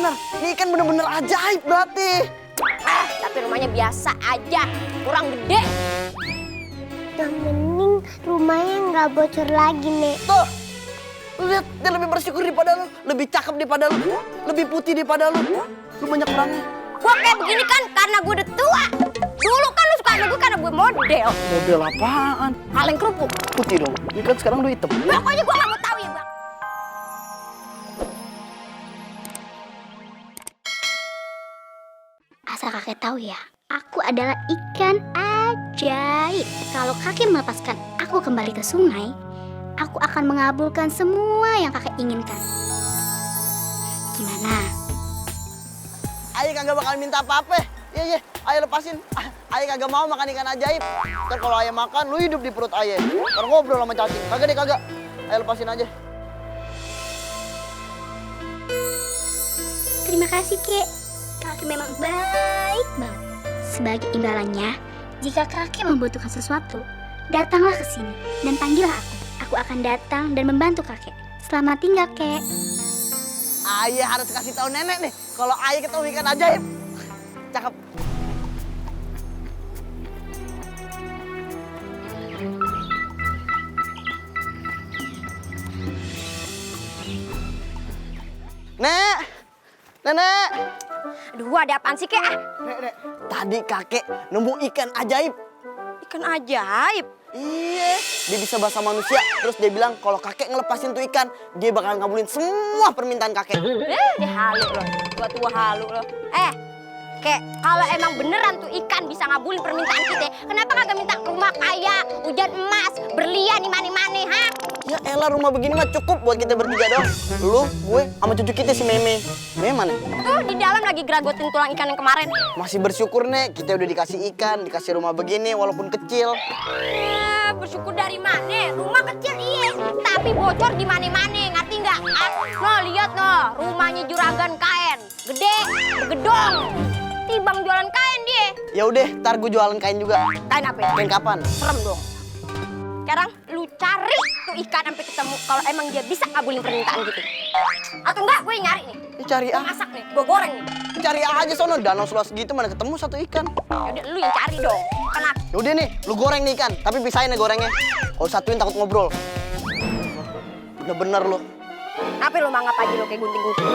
Bener, ini kan bener-bener ajaib berarti. Tapi rumahnya biasa aja, kurang gede. Yang penting rumahnya nggak bocor lagi, Nek. Tuh, lu lihat dia lebih bersyukur daripada lu, lebih cakep daripada lu, lebih putih daripada lu. Lu banyak kurangnya. Gue kayak begini kan karena gue udah tua. Dulu kan lu suka sama gue karena gue model. Model apaan? Kaleng kerupuk. Putih dong. Ini kan sekarang lu hitam. Pokoknya gue gak mau tahu ya, Bang. Asal kakek tahu ya, aku adalah ikan ajaib. Kalau kakek melepaskan aku kembali ke sungai, aku akan mengabulkan semua yang kakek inginkan. Gimana? Ayah kagak bakal minta apa-apa. Iya, ayah lepasin. Ayah kagak mau makan ikan ajaib. Ntar kalau ayah makan, lu hidup di perut ayah. Ntar ngobrol sama cacing. Kagak deh, kagak. Ayah lepasin aja. Terima kasih, Kek. Kakek memang baik banget. Sebagai imbalannya, jika kakek membutuhkan sesuatu, datanglah ke sini dan panggillah aku. Aku akan datang dan membantu kakek. Selamat tinggal, Kek. Ayah harus kasih tahu nenek nih, kalau ayah ketemu ikan ajaib. Cakep. Nenek. Aduh, ada apaan sih, Kek? Nek. Tadi kakek nemu ikan ajaib. Ikan ajaib. Iya, dia bisa bahasa manusia. Terus dia bilang kalau kakek ngelepasin tuh ikan, dia bakal ngabulin semua permintaan kakek. Dia halu loh. Tua-tua halu loh. Kek, kalau emang beneran tuh ikan bisa ngabulin permintaan kita, kenapa kagak minta rumah kaya, hujan emas, berlian di mana-mana, ha? Ya elah, rumah begini mah cukup buat kita bertiga dong. Lu, gue, sama cucu kita si Meme. Meme mana? Tuh, di dalam lagi geragotin tulang ikan yang kemarin. Masih bersyukur, Nek. Kita udah dikasih ikan, dikasih rumah begini walaupun kecil. Bersyukur dari mana? Rumah kecil iya, tapi bocor di mana-mana, ngerti nggak? Noh, lihat noh, rumahnya juragan kain, gede, bergedong. Tibang jualan kain dia. Ya udah, ntar gue jualan kain juga. Kain apa ya? Kain kapan? Serem dong. Sekarang lu cari tuh ikan sampai ketemu kalau emang dia bisa ngabulin permintaan gitu. Atau enggak gue nyari nih. Ya, cari Gue masak nih, gue goreng nih. Cari aja sono, danau seluas gitu mana ketemu satu ikan. Yaudah lu yang cari dong. Kenapa? Yaudah nih, lu goreng nih ikan, tapi pisahin ya gorengnya. Kalau satuin takut ngobrol. Bener-bener lu. Apa lu mangap aja lo kayak gunting-gunting?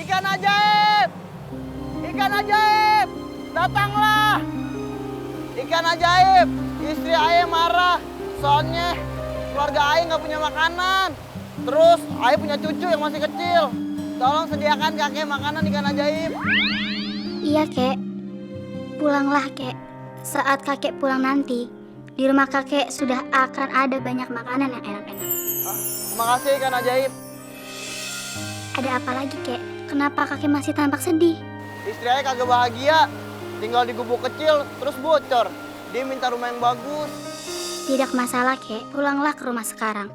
Ikan ajaib! Ikan ajaib! Datanglah! Ikan ajaib! Istri ayah marah, soalnya keluarga ayah nggak punya makanan. Terus ayah punya cucu yang masih kecil. Tolong sediakan kakek makanan ikan ajaib. Iya, Kek. Pulanglah, Kek. Saat kakek pulang nanti, di rumah kakek sudah akan ada banyak makanan yang enak-enak. Makasih ikan ajaib. Ada apa lagi, Kek? Kenapa kakek masih tampak sedih? Istri ayah kagak bahagia, tinggal di gubuk kecil terus bocor. Dia minta rumah yang bagus. Tidak masalah, Kek. Pulanglah ke rumah sekarang.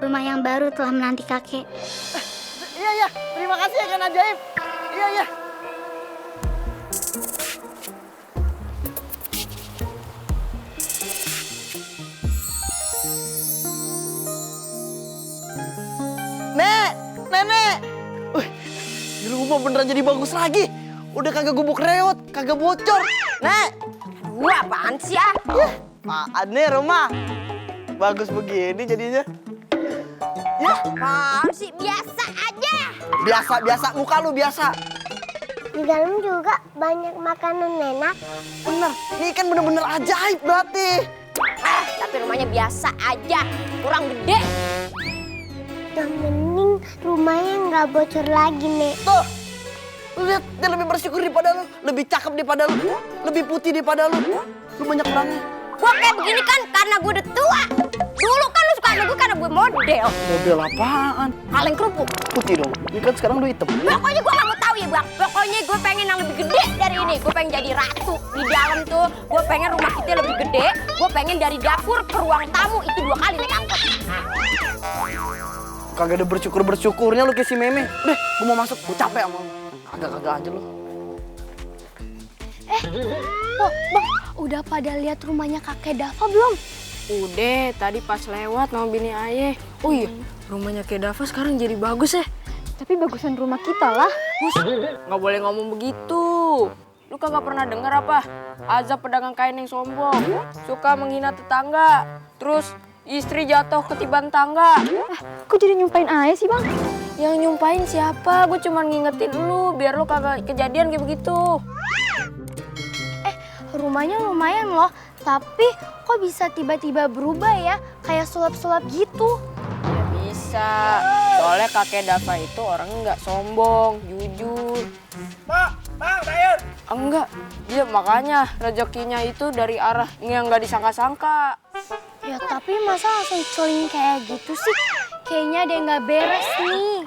Rumah yang baru telah menanti kakek. Iya, terima kasih ikan ajaib. Iya. Nenek. Di rumah beneran jadi bagus lagi. Udah kagak gubuk reot, kagak bocor. Nek. Aduh, apaan sih ya? Apaan nih rumah? Bagus begini jadinya. Ya, Apaan sih? Biasa aja. biasa muka lu biasa. Di dalam juga banyak makanan enak. Bener, ini kan bener-bener ajaib berarti. Tapi rumahnya biasa aja, kurang gede. Yang penting rumahnya nggak bocor lagi, Nek. Tuh, lu lihat dia lebih bersyukur daripada lu, lebih cakep daripada lu, lebih putih daripada lu. Lu banyak kurangnya. Gue kayak begini kan karena gue udah tua. Dulu kan lu suka sama gue karena gue model. Model apaan? Kaleng kerupuk. Putih dong. Ini kan sekarang lu hitam. Pokoknya gue gak mau tahu ya, Bang. Pokoknya gue pengen yang lebih gede dari ini. Gue pengen jadi ratu di dalam tuh. Gue pengen rumah kita lebih gede. Gue pengen dari dapur ke ruang tamu itu 2 kali naik angkot. Kagak ada bersyukurnya lu kayak si Meme. Udah, gue mau masuk. Gue capek sama lu. Kagak aja lu. Bang, udah pada lihat rumahnya kakek Dava belum? Udah, tadi pas lewat sama bini ayah. Oh iya, rumahnya kayak Dava sekarang jadi bagus ya. Tapi bagusan rumah kita lah. Hus, nggak boleh ngomong begitu. Lu kagak pernah denger apa? Azab pedagang kain yang sombong. Suka menghina tetangga. Terus istri jatuh ketiban tangga. Kok jadi nyumpain Ayah sih bang? Yang nyumpain siapa? Gue cuma ngingetin lu biar lu kagak kejadian kayak begitu. Rumahnya lumayan loh, tapi kok bisa tiba-tiba berubah ya? Kayak sulap-sulap gitu. Ya bisa. Soalnya kakek Dava itu orangnya nggak sombong, jujur. Bang, sayur. Enggak, dia makanya rezekinya itu dari arah yang nggak disangka-sangka. Ya tapi masa langsung celing kayak gitu sih? Kayaknya ada yang nggak beres nih.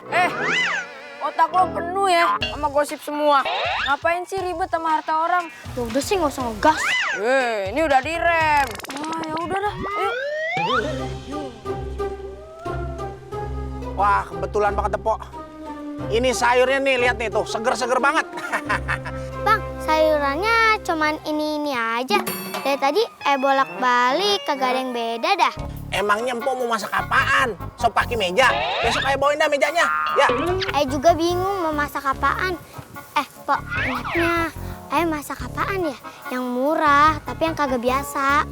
Otak lo penuh ya sama gosip semua. Ngapain sih ribet sama harta orang? Ya udah sih nggak usah ngegas. Ini udah direm. Nah, ya udah dah, ayo. Wah, kebetulan banget, Pok. Ini sayurnya nih, lihat nih tuh, seger-seger banget. Bang, sayurannya cuman ini aja. Dari tadi bolak-balik kagak ada yang beda dah. Emangnya Empok mau masak apaan? Sop kaki meja? Besok ayo bawain dah mejanya, ya. Juga bingung mau masak apaan. Pok, enaknya masak apaan ya? Yang murah, tapi yang kagak biasa.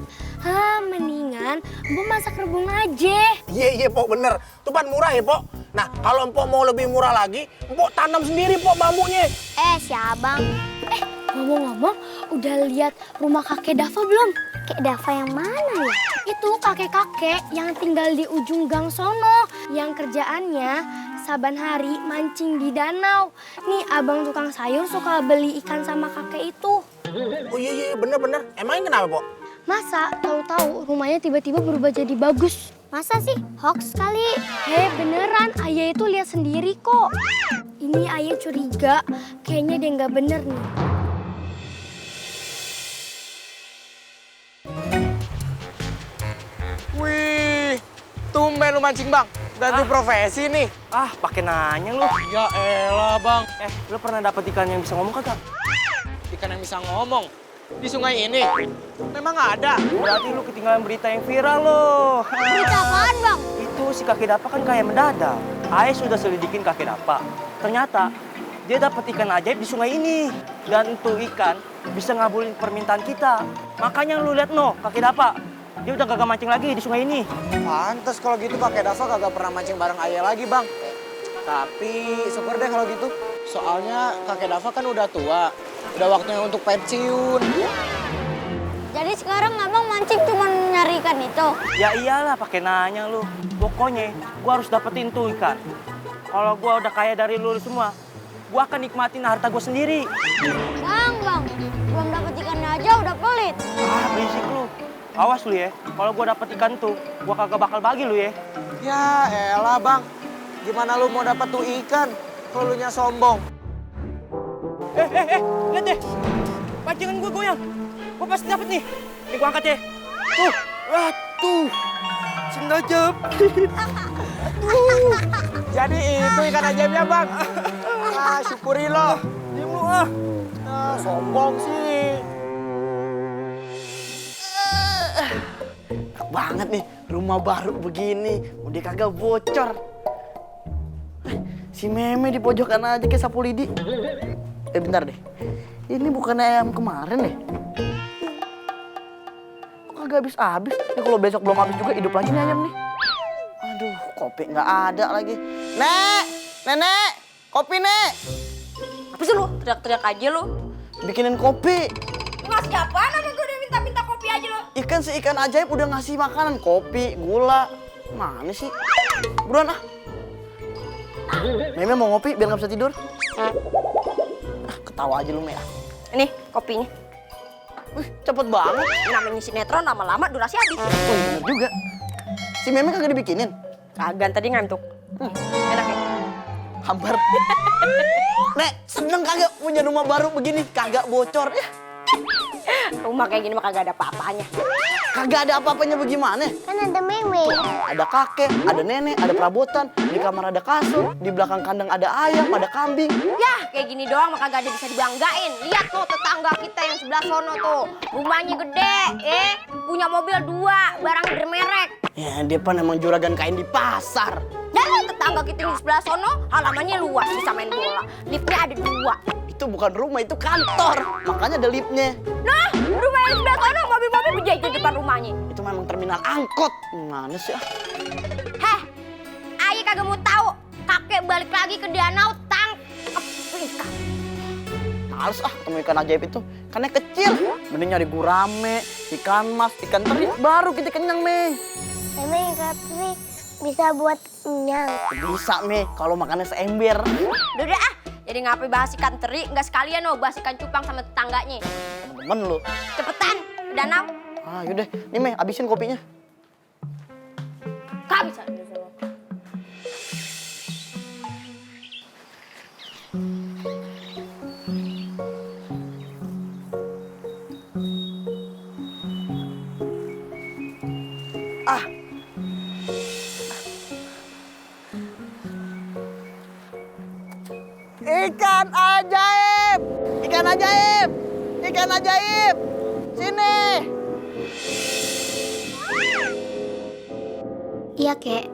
Mendingan Mbok masak rebung aja. Iya, Pok, bener. Tuh kan murah ya, Pok. Nah, kalau Empok mau lebih murah lagi, Empok tanam sendiri, Pok, bambunya. Si abang. Ngomong-ngomong, udah lihat rumah kakek Dava belum? Kakek Dava yang mana ya? Itu kakek-kakek yang tinggal di ujung gang sono. Yang kerjaannya saban hari mancing di danau. Nih abang tukang sayur suka beli ikan sama kakek itu. Oh iya, bener-bener. Emangnya kenapa, Pok? Masa tahu-tahu rumahnya tiba-tiba berubah jadi bagus? Masa sih? Hoax kali. Beneran, Ayah itu lihat sendiri kok. Ini Ayah curiga, kayaknya dia nggak bener nih. Wih, tumben lu mancing bang. Ganti profesi nih. Pakai nanya lu. Ya elah bang. Lu pernah dapet ikan yang bisa ngomong kagak? Ikan yang bisa ngomong di sungai ini memang ada. Berarti lu ketinggalan berita yang viral loh. Berita apaan, Bang? Itu si kakek Dapa kan kayak mendadak. Ayah sudah selidikin kakek Dapa. Ternyata dia dapat ikan ajaib di sungai ini. Dan itu ikan bisa ngabulin permintaan kita. Makanya lu lihat no, kakek Dapa. Dia udah kagak mancing lagi di sungai ini. Pantes kalau gitu kakek Dava kagak pernah mancing bareng ayah lagi bang. Tapi syukur deh kalau gitu. Soalnya kakek Dava kan udah tua. Udah waktunya untuk pensiun. Jadi sekarang abang mancing cuma nyari ikan itu? Ya iyalah pakai nanya lu. Pokoknya gua harus dapetin tuh ikan. Kalau gua udah kaya dari lu semua, gua akan nikmatin harta gua sendiri. Bang, belum dapat ikannya aja udah pelit. Berisik lu. Awas lu ya, kalau gua dapet ikan tuh, gua kagak bakal bagi lu ya. Ya elah bang. Gimana lu mau dapat tuh ikan kalau lu nya sombong? Lihat deh, pancingan gua goyang. Gua pasti dapet nih. Nih gua angkat ya. Tuh, sengaja. Jadi itu ikan ajaibnya bang. Syukuri lo. Diam lu Sombong sih. Enak banget nih, rumah baru begini, udah kagak bocor. Si Meme di pojokan aja kayak sapu lidi. Bentar deh, ini bukan ayam kemarin deh. Kok kagak habis-habis? Ya kalau besok belum habis juga hidup lagi nih ayam nih. Aduh, kopi nggak ada lagi. Nenek, kopi nek. Apa sih lu? Teriak-teriak aja lu. Bikinin kopi. Ngasih apaan sama gue udah minta kopi aja lo. Ikan si ikan ajaib udah ngasih makanan, kopi, gula. Mana sih? Buruan ah. Meme mau ngopi biar nggak bisa tidur. Ketawa aja lu, Mea. Ini kopinya. Wih, cepet banget. Namanya sinetron lama-lama durasi habis. Oh, bener juga. Si Meme kagak dibikinin? Kagak tadi ngantuk. Enak ya? Hambar. Nek, seneng kagak punya rumah baru begini? Kagak bocor ya? Rumah kayak gini mah kagak ada apa-apanya. Kagak ada apa-apanya bagaimana? Kan ada Meme. Ada kakek, ada nenek, ada perabotan. Di kamar ada kasur, di belakang kandang ada ayam, ada kambing. Yah, kayak gini doang mah kagak ada bisa dibanggain. Lihat tuh tetangga kita yang sebelah sono tuh. Rumahnya gede, punya mobil 2, barang bermerek. Ya, dia pan emang juragan kain di pasar. Dan lu tetangga kita yang di sebelah sono halamannya luas, bisa main bola. Liftnya ada 2. Itu bukan rumah, itu kantor. Makanya ada liftnya. Nah, rumah yang di sebelah sono mobil-mobil berjajar di depan rumahnya. Itu memang terminal angkot. Mana sih ah? Heh, ayah kagak mau tahu. Kakek balik lagi ke danau tangkep ikan. Males ah ketemu ikan ajaib itu. Ikannya kecil. Mending nyari gurame, ikan mas, ikan teri. Baru kita kenyang, Mei. Emang ikan teri bisa buat kenyang. Bisa, Mei. Kalau makannya seember. Udah ah, jadi ngapain bahas ikan teri? Nggak sekalian bahas ikan cupang sama tetangganya. Temen lu. Cepetan, ke danau. Ah, yaudah. Nih, Mei, habisin kopinya. Kak bisa. Ah. Ikan ajaib! Ikan ajaib! Ikan ajaib! Sini! Iya, Kek.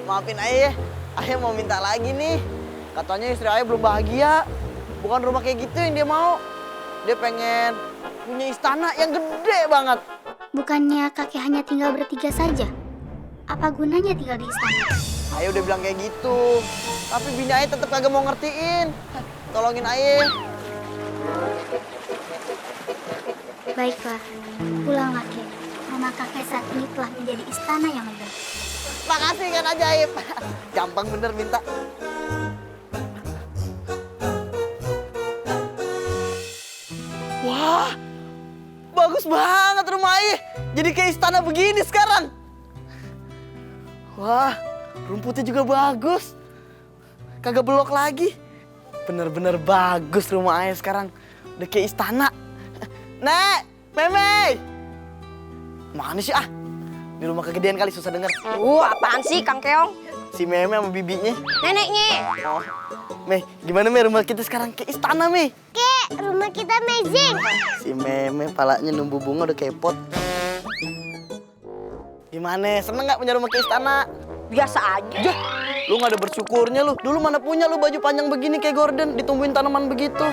Maafin Ayah, Ayah mau minta lagi nih. Katanya istri Ayah belum bahagia. Bukan rumah kayak gitu yang dia mau. Dia pengen punya istana yang gede banget. Bukannya kakek hanya tinggal bertiga saja? Apa gunanya tinggal di istana? Ayah udah bilang kayak gitu. Tapi bini Ayah tetap kagak mau ngertiin. Tolongin Ayah. Baiklah, pulanglah, Kek. Rumah kakek saat ini telah menjadi istana yang megah. Makasih kan ajaib. Gampang bener minta. Wah, bagus banget rumah Ayah. Jadi kayak istana begini sekarang. Wah, rumputnya juga bagus. Kagak belok lagi. Bener-bener bagus rumah Ayah sekarang. Udah kayak istana. Nek, Meme. Mana sih ah? Di rumah kegedean kali susah denger. Apaan sih Kang Keong? Si Meme sama bibinya. Neneknya. Oh. Meh, gimana Meh rumah kita sekarang kayak istana Meh? Kek, rumah kita amazing. Si Meme palanya numbu bunga udah kayak pot. Gimana? Seneng nggak punya rumah kayak istana? Biasa aja. Lu nggak ada bersyukurnya lu. Dulu mana punya lu baju panjang begini kayak Gordon, ditumbuhin tanaman begitu.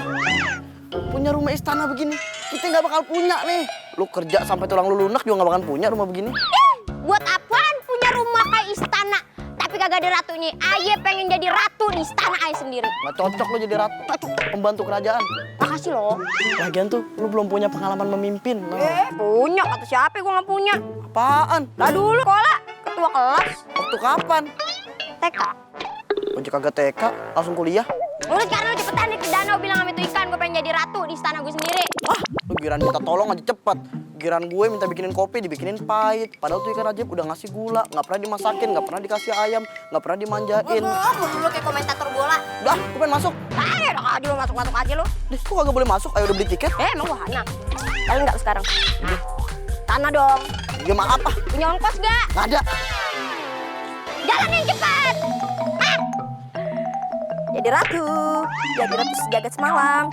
Punya rumah istana begini, kita nggak bakal punya nih. Lu kerja sampai tulang lu lunak juga nggak bakal punya rumah begini. Buat apaan punya rumah kayak istana? Tapi kagak ada ratunya. Ayah pengen jadi ratu di istana ayah sendiri. Nggak cocok lu jadi ratu, pembantu kerajaan. Makasih loh. Lagian tuh, lu belum punya pengalaman memimpin. No. Punya, kata siapa gue nggak punya. Apaan? Lah dulu sekolah, ketua kelas, Waktu kapan? TK. Ojek kagak TK, langsung kuliah. Udah sekarang lu cepetan nih ke danau bilang sama itu ikan. Gue pengen jadi ratu di istana gue sendiri. Ah, lu giran minta tolong aja cepet. Giran gue minta bikinin kopi, dibikinin pahit. Padahal tuh ikan ajaib udah ngasih gula, nggak pernah dimasakin, nggak pernah dikasih ayam, nggak pernah dimanjain. Lu kayak komentator bola. Udah, gue pengen masuk. Ayo dong aja lu masuk aja lu. Dih, kok kagak boleh masuk? Ayo udah beli tiket. Emang gua hana. Kalian nggak sekarang. Tanah dong. Ya maaf ah, Punya ongkos gak? nggak ada. Jalan yang cepat. Ah. Jadi ratu sejagat semalam.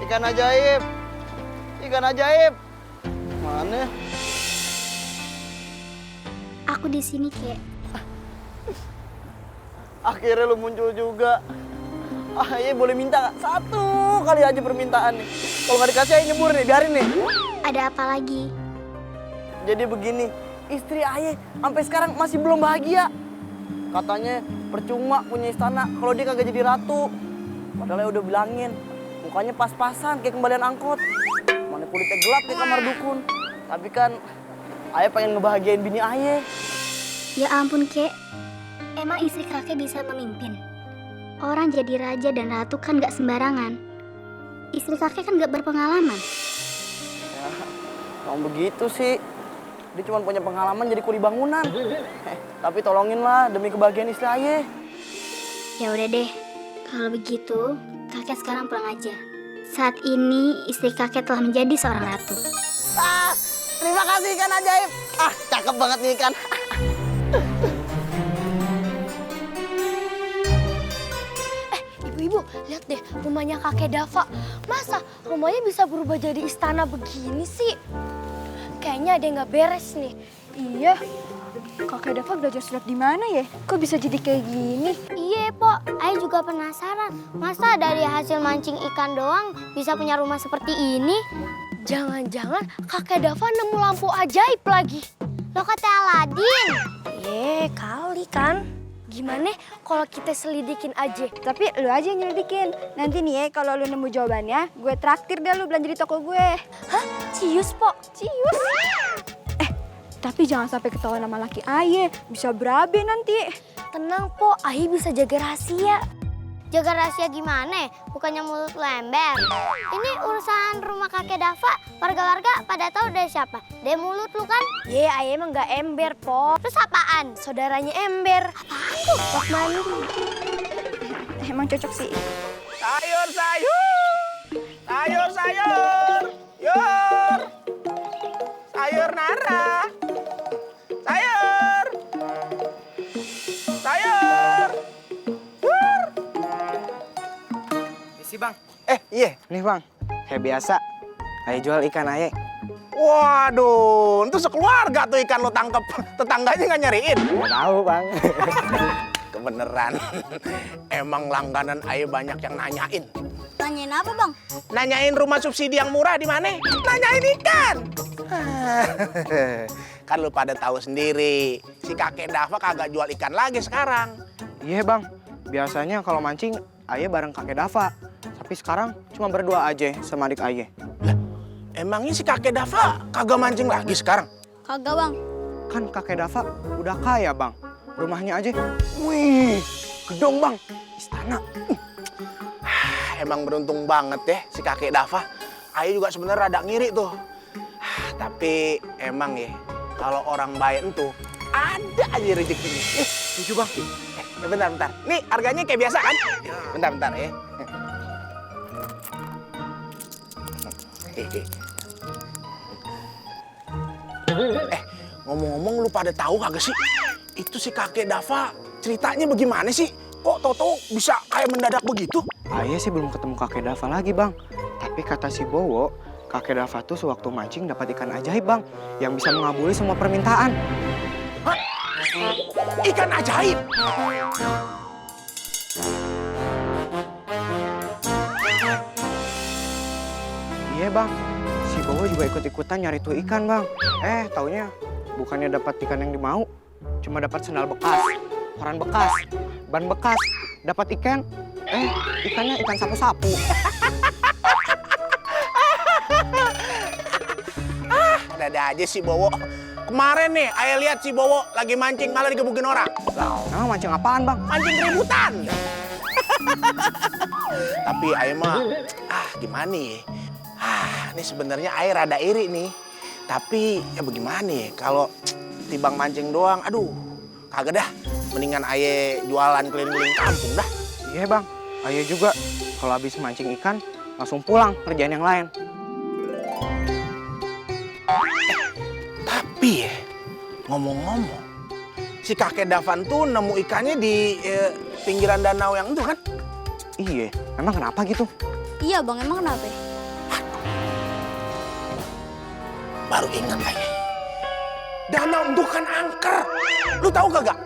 Ikan ajaib. Ikan ajaib. Mana? Aku di sini, Kek. Akhirnya lu muncul juga. Ah, iya boleh minta nggak? Satu kali aja permintaan nih. Kalau nggak dikasih aja nyebur nih, biarin nih. Ada apa lagi? Jadi begini, istri Ayah sampai sekarang masih belum bahagia. Katanya percuma punya istana kalau dia kagak jadi ratu. Padahal ya udah bilangin, mukanya pas-pasan kayak kembalian angkot. Mana kulitnya gelap kayak kamar dukun. Tapi kan Ayah pengen ngebahagiain bini Ayah. Ya ampun, Kek. Emang istri kakek bisa memimpin? Orang jadi raja dan ratu kan gak sembarangan. Istri kakek kan gak berpengalaman. Ya, emang begitu sih. Dia cuma punya pengalaman jadi kuli bangunan. Tapi tolonginlah demi kebahagiaan istri Ayah. Ya udah deh, kalau begitu kakek sekarang pulang aja. Saat ini istri kakek telah menjadi seorang ratu. Ah, terima kasih ikan ajaib. Ah, cakep banget nih ikan. Ibu, lihat deh rumahnya kakek Dava. Masa rumahnya bisa berubah jadi istana begini sih? Kayaknya ada yang nggak beres nih. Iya, kakek Dava belajar silat di mana ya? Kok bisa jadi kayak gini? Iya, Pok. Ayah juga penasaran. Masa dari hasil mancing ikan doang bisa punya rumah seperti ini? Jangan-jangan kakek Dava nemu lampu ajaib lagi. Lo kata Aladin. Kali kan. Gimana kalau kita selidikin aja? Tapi lu aja yang nyelidikin. Nanti nih ya, kalau lu nemu jawabannya, gue traktir deh lu belanja di toko gue. Hah? Cius, Pok? Cius. Tapi jangan sampai ketahuan sama laki Aye, bisa berabe nanti. Tenang, Pok. Ayah bisa jaga rahasia. Jaga rahasia gimana? Bukannya mulut lember. Ini urusan rumah kakek Dava. Warga-warga pada tahu dari siapa? Dari mulut lu kan? Ayah emang nggak ember, Pok. Terus apaan? Saudaranya ember. Apaan tuh? Pok mandi. Emang cocok sih. Sayur, sayur. Sayur, sayur. Yur. Sayur Nara. Sayur. Sayur. Yur. Isi bang. Iya. Nih bang, kayak biasa. Ayo jual ikan aye. Waduh, itu sekeluarga tuh ikan lo tangkep. Tetangganya nggak nyariin? Nggak tahu bang. Kebeneran. Emang langganan aye banyak yang nanyain. Tanyain apa, Bang? Nanyain rumah subsidi yang murah di mana? Nanyain ikan. Kan lu pada tahu sendiri, si kakek Dava kagak jual ikan lagi sekarang. Iya bang, biasanya kalau mancing aye bareng kakek Dava. Tapi sekarang cuma berdua aja sama adik aye. Lah, emangnya si kakek Dava kagak mancing lagi sekarang? Kagak, Bang. Kan kakek Dava udah kaya bang. Rumahnya aja. Wih, gedong bang, istana. Emang beruntung banget deh si kakek Dava. Aye juga sebenarnya rada ngiri tuh. Tapi emang ya, kalau orang baik itu ada aja rezekinya. Setuju bang. Bentar. Nih harganya kayak biasa kan? Bentar ya. Ngomong-ngomong lu pada tahu kagak sih? Itu si kakek Dava ceritanya bagaimana sih? Kok Toto bisa kayak mendadak begitu? Aye sih belum ketemu kakek Dava lagi bang. Tapi kata si Bowo, kakek Dava tuh sewaktu mancing dapat ikan ajaib bang. Yang bisa mengabuli semua permintaan. Hah? Ikan ajaib? Iya bang, si Bowo juga ikut-ikutan nyari tuh ikan bang. Taunya bukannya dapat ikan yang dimau, cuma dapat sendal bekas, koran bekas, ban bekas, dapat ikan. Ikannya ikan sapu-sapu. Ada aja si Bowo. Kemarin nih, ayah lihat si Bowo lagi mancing malah digebukin orang. Nah, mancing apaan bang? Mancing keributan. Tapi ayah mah, gimana ya? Ini sebenarnya ayah rada iri nih. Tapi ya bagaimana ya? Kalau tibang mancing doang, aduh, kagak dah. Mendingan ayah jualan keliling-keliling kampung dah. Iya bang, ayah juga kalau habis mancing ikan langsung pulang kerjaan yang lain. Tapi ya, ngomong-ngomong, si kakek Davan tuh nemu ikannya di pinggiran danau yang itu kan? Iya, emang kenapa gitu? Iya, Bang. Emang kenapa? Baru ingat ayah. Danau itu kan angker. Lu tahu kagak?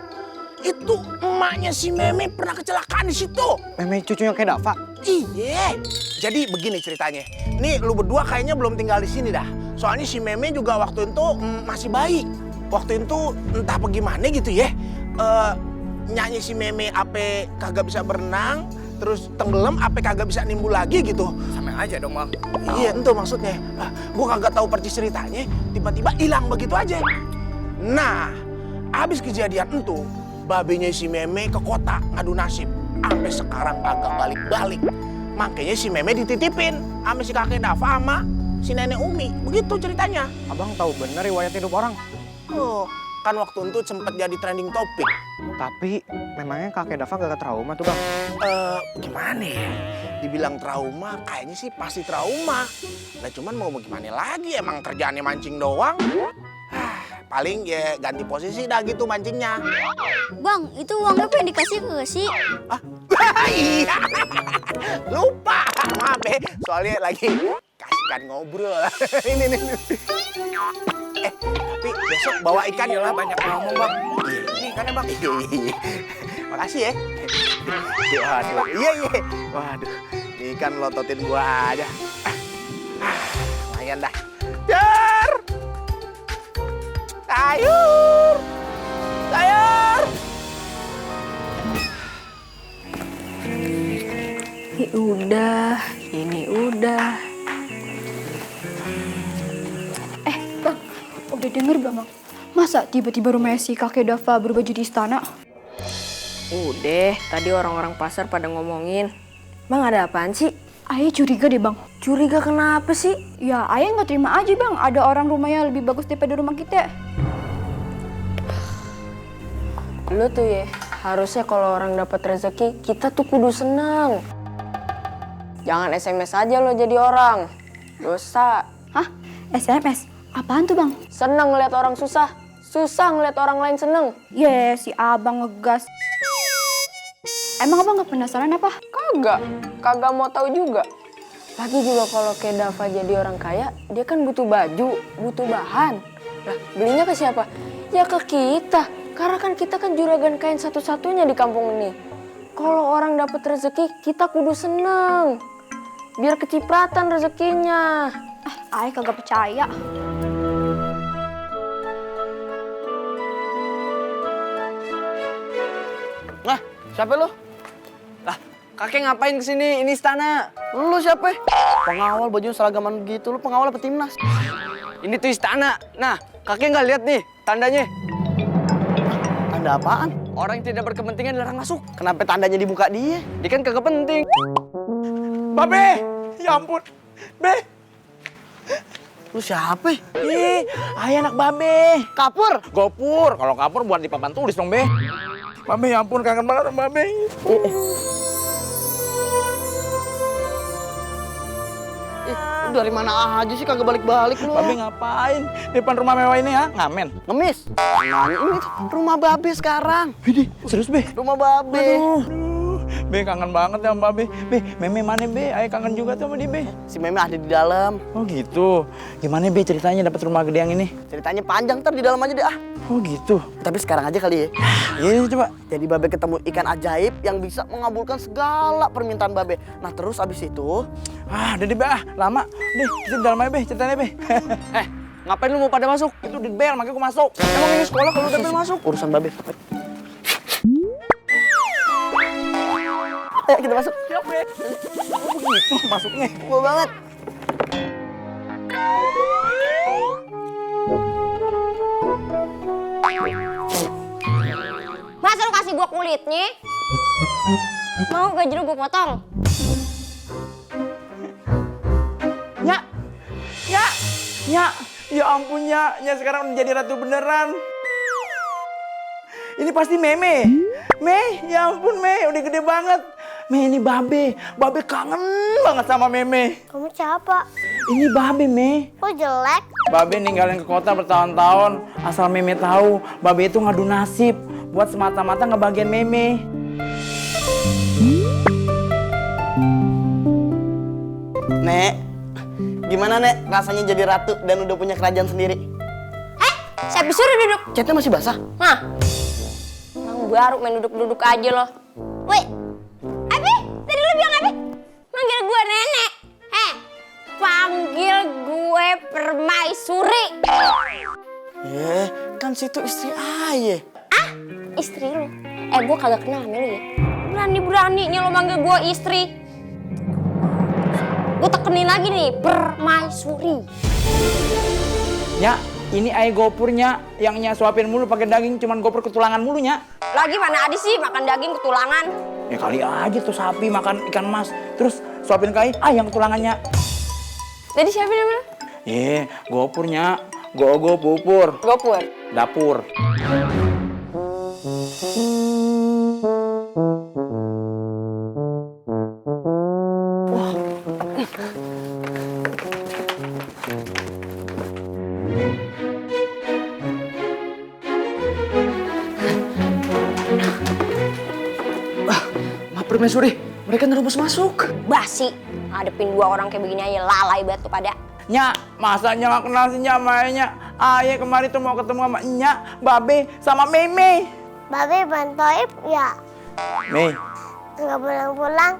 Itu emaknya si Meme pernah kecelakaan di situ. Meme cucunya kayak Dava? Iya. Jadi begini ceritanya. Nih lu berdua kayaknya belum tinggal di sini dah. Soalnya si Meme juga waktu itu masih bayi. Waktu itu entah bagaimana gitu ya. Nyanyi si Meme ape kagak bisa berenang, terus tenggelam ape kagak bisa nimbul lagi gitu. Sama aja dong bang. Iya itu maksudnya. Gua kagak tahu persis ceritanya, tiba-tiba hilang begitu aja. Nah, abis kejadian itu, babenya si Meme ke kota ngadu nasib. Sampai sekarang kagak balik-balik. Makanya si Meme dititipin sama si kakek Dava sama si nenek Umi. Begitu ceritanya. Abang tahu bener riwayat hidup orang. Oh, kan waktu itu sempet jadi trending topik. Tapi memangnya kakek Dava gak trauma tuh bang? Gimana ya? Dibilang trauma, kayaknya sih pasti trauma. Nah cuman mau bagaimana lagi, emang kerjaannya mancing doang. Paling ya ganti posisi dah gitu mancingnya. Bang, itu uangnya pengen dikasih ke sih? Iya. soalnya lagi kasihkan ngobrol. Ini. Tapi besok bawa ikan. Iyalah banyak ngomong bang. Ini ikannya bang. Makasih ya. Waduh, iya. Waduh, ini ikan lototin gua aja. Lumayan dah. Jar! Sayur! Sayur! Ini udah. Bang, udah denger belum bang? Masa tiba-tiba rumahnya si kakek Dava berubah jadi istana? Udah, tadi orang-orang pasar pada ngomongin. Bang, ada apaan sih? Ayah curiga deh bang. Curiga kenapa sih? Ya ayah nggak terima aja bang, ada orang rumahnya lebih bagus daripada rumah kita. Lu tuh ya, harusnya kalau orang dapat rezeki, kita tuh kudu seneng. Jangan SMS aja lo jadi orang. Dosa. Hah? SMS? Apaan tuh bang? Seneng ngeliat orang susah. Susah ngeliat orang lain seneng. Si abang ngegas. Emang abang nggak penasaran apa? Kagak mau tahu juga. Lagi juga kalau kayak Dava jadi orang kaya, dia kan butuh baju, butuh bahan. Lah, belinya ke siapa? Ya ke kita. Karena kan kita kan juragan kain satu-satunya di kampung ini. Kalau orang dapat rezeki, kita kudu seneng. Biar kecipratan rezekinya. Ayah kagak percaya. Nah, siapa lu? Kakek ngapain kesini? Ini istana. Lu siapa? Pengawal bajunya seragaman gitu. Lu pengawal apa timnas? Ini tuh istana. Nah, kakek nggak lihat nih tandanya. Tanda apaan? Orang yang tidak berkepentingan dilarang masuk. Kenapa tandanya di muka dia? Dia kan kagak penting. Babe, ya ampun. Be. Lu siapa? Ih, ayah anak Babe. Kapur? Gopur. Kalau kapur buat di papan tulis dong, Be. Babe, ya ampun, kangen banget sama Babe. Lu dari mana aja sih kagak balik-balik lu? Babe ngapain? Di depan rumah mewah ini ya? Ngamen. Ngemis? Nanya ini tuh rumah Babe sekarang. Widih, serius, Be? Rumah Babe. Aduh, Be kangen banget ya sama Babe. Be, Meme mana, Be? Ayah kangen juga tuh sama dia, Be. Si Meme ada di dalam. Oh gitu. Gimana, Be, ceritanya dapat rumah gede yang ini? Ceritanya panjang, ntar di dalam aja deh ah. Oh gitu. Tapi sekarang aja kali ya. Iya, coba. Jadi Babe ketemu ikan ajaib yang bisa mengabulkan segala permintaan Babe. Nah terus abis itu... Udah deh, Be, lama. Deh, kita di dalam aja, Be, ceritanya, Be. Ngapain lu mau pada masuk? Itu di bel, makanya gua masuk. Emang ini sekolah kalau udah bel masuk? Urusan Babe. Ayo kita masuk. Siap, Be. Oh begitu masuknya. Gua banget. Masa lu kasih gua kulitnya? Mau gaji lu gua potong? Ya ampun, Nya sekarang menjadi ratu beneran. Ini pasti Meme. Ya ampun, udah gede banget. Ini Babe kangen banget sama Meme. Kamu siapa? Ini Babe, Kok jelek? Babe ninggalin ke kota bertahun-tahun. Asal Meme tahu, Babe itu ngadu nasib buat semata-mata ngebagian Meme. Nek, gimana Nek rasanya jadi ratu dan udah punya kerajaan sendiri? Siapa suruh duduk? Catnya masih basah? Nah, orang baru main duduk-duduk aja loh. Woi, Abi, tadi lu bilang apa? Manggil gue nenek. Panggil gue permaisuri. Kan situ istri Aye. Istri lu? Gue kagak kenal sama lu ya. Berani-beraninya lo manggil gue istri. Gue tekenin lagi nih, permaisuri. Ya, ini ayah gopurnya yang Nya suapin mulu pakai daging, cuman gopur ketulangan mulu, Nya. Lagi mana ada sih makan daging ketulangan? Ya kali aja tuh sapi makan ikan mas, terus suapin ke ayah yang ketulangannya. Jadi siapa namanya? Gopurnya, go pupur. Gopur. Dapur. Permaisuri, Mereka nerobos masuk. Basi, ngadepin 2 orang kayak begini aja lalai banget tuh pada. Nyak, masa Nyak gak kenal sih Nyak sama Ayah? Ayah kemarin tuh mau ketemu sama Nyak, Babe, sama Meme. Babe bantoib ya, Mei, nggak pulang-pulang.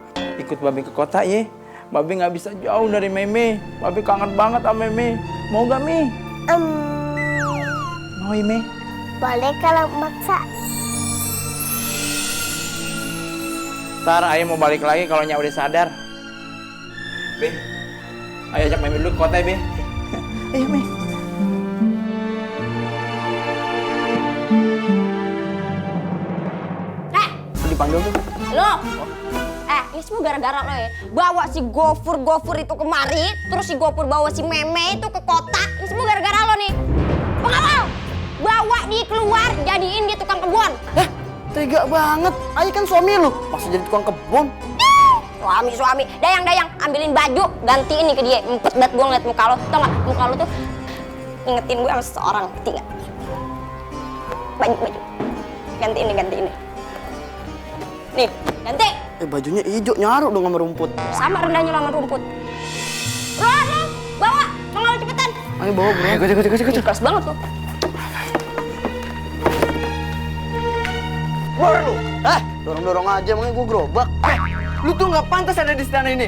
ikut Babe ke kota ya. Babe gak bisa jauh dari Meme. Babe kangen banget sama Meme. Mau gak, Mi? Mau ya, Mi? Boleh kalau maksa. Ntar Ayah mau balik lagi kalau Nyak udah sadar. Be, Ayah ajak Meme dulu ke kota ya, Be. Ayo, Mi. Dipanggil tuh. Lo, ini semua gara-gara lo ya. Bawa si Gofur itu kemari, terus si Gofur bawa si Meme itu ke kota. Ini semua gara-gara lo nih. Pengawal, bawa dia keluar, jadiin dia tukang kebun. Tega banget. Ayah kan suami lu, masa jadi tukang kebun? Suami, dayang, ambilin baju, gantiin nih ke dia. Empet banget gue ngeliat muka lo, tau gak? Muka lo tuh ingetin gue sama seseorang, ngerti gak? Baju, gantiin nih. Nih, ganti. Bajunya hijau, nyaru dong sama rumput. Sama rendahnya sama rumput. Lo, bawa, pengawal cepetan. Ayo bawa bro. Ih, keras banget lo. Keluar lu. Dorong-dorong aja, makanya gue gerobak. Lu tuh nggak pantas ada di istana ini.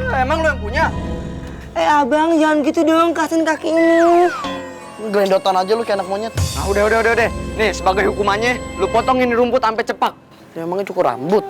Emang lu yang punya? Abang jangan gitu dong, kasihin kaki ini. Gelendotan aja lu kayak anak monyet. Nah, udah. Nih, sebagai hukumannya, lu potongin rumput sampai cepak. Ya, emangnya cukur rambut.